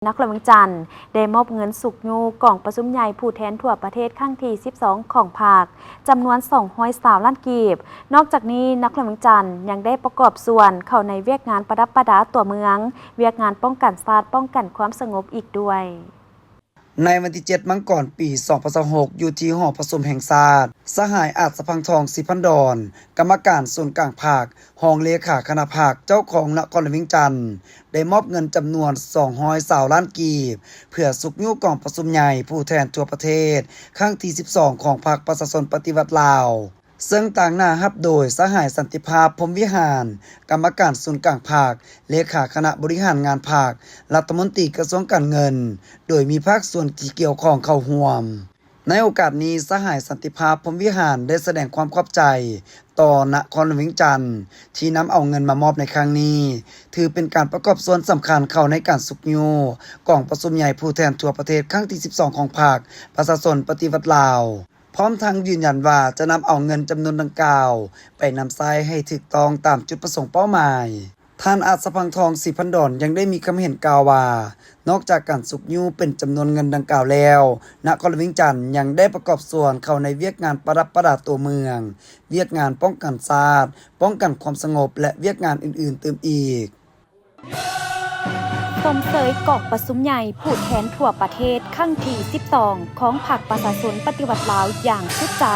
ນະຄອນຫຼວງວຽງຈັນ ໄດ້ມອບເງິນຊຸກຍູ້ກອງປະຊຸມໃຫຍ່ຜູ້ແທນທົ່ວປະເທດຄັ້ງທີສິບສອງຂອງພັກ ຈຳນວນສອງຮ້ອຍຊາວລ້ານກີບ. ນອກຈາກນີ້ ນະຄອນຫຼວງວຽງຈັນຍັງໄດ້ປະກອບສ່ວນເຂົ້າໃນວຽກງານປະດັບປະດາຕົວເມືອງ, ວຽກງານປ້ອງກັນຊາດ, ປ້ອງກັນຄວາມສະຫງົບອີກດ້ວຍ. ໃນວັນທີເຈັດ ມັງກອນ ປີສອງພັນຊາວຫົກ ຢູ່ທີ່ຫໍປະຊຸມແຫ່ງຊາດ, ສະຫາຍ ອາດສະພັງທອງ ສີພັນດອນ ກຳມະການສູນກາງພັກ, ຮອງເລຂາຄະນະພັກ, ເຈົ້າຄອງນະຄອນຫຼວງວຽງຈັນ ໄດ້ມອບເງິນຈຳນວນສອງຮ້ອຍຊາວລ້ານກີບ ເພື່ອຊຸກຍູ້ກອງປະຊຸມໃຫຍ່ຜູ້ແທນທົ່ວປະເທດ ຄັ້ງທີສິບສອງຂອງພັກປະຊາຊົນປະຕິວັດລາວ, ເຊິ່ງຕາງໜ້າຮັບໂດຍສະຫາຍ ສັນຕິພາບ ພົມວິຫານ ກຳມະການສູນກາງພັກ, ເລຂາຄະນະບໍລິຫານງານພັກ, ລັດຖະມົນຕີກະຊວງການເງິນ, ໂດຍມີພາກສ່ວນທີ່ກ່ຽວຂ້ອງເຂົ້າຮ່ວມ. ໃນໂອກາດນີ້, ສະຫາຍ ສັນຕິພາບ ພົມວິຫານ ໄດ້ສະແດງຄວາມຂອບໃຈຕໍ່ນະຄອນຫຼວງວຽງຈັນ ທີ່ນຳເອົາເງິນມາມອບໃນຄັ້ງນີ້, ຖືເປັນການປະກອບສ່ວນສຳຄັນເຂົ້າໃນການຊຸກຍູ້ກອງປະຊຸມໃຫຍ່ຜູ້ແທນທົ່ວປະເທດຄັ້ງທີສິບສອງຂອງພັກປະຊາຊົນປະຕິວັດລາວ, ພ້ອມທັງຢືນຢັນວ່າຈະນຳເອົາເງິນຈຳນວນດັ່ງກ່າວໄປນຳໃຊ້ໃຫ້ຖືກຕ້ອງຕາມຈຸດປະສົງເປົ້າໝາຍ. ທ່ານ ອາດສະພັງທອງ ສີພັນດອນ ຍັງໄດ້ມີຄຳເຫັນກ່າວວ່າ, ນອກຈາກການຊຸກຍູ້ເປັນຈຳນວນເງິນດັ່ງກ່າວແລ້ວ, ນະຄອນຫຼວງວຽງຈັນຍັງໄດ້ປະກອບສ່ວນເຂົ້າໃນວຽກງານປະດັບປະດາຕົວເມືອງ, ວຽກງານປ້ອງກັນຊາດ, ປ້ອງກັນຄວາມສະຫງົບ ແລະ ວຽກງານອື່ນໆຕື່ມອີກ. ຊົມເຊີຍກອງປະຊຸມໃຫຍ່ຜູ້ແທນທົ່ວປະເທດຄັ້ງທີສິບສອງຂອງພັກປະຊາຊົນປະຕິວັດລາວຢ່າງສຸດໃຈ.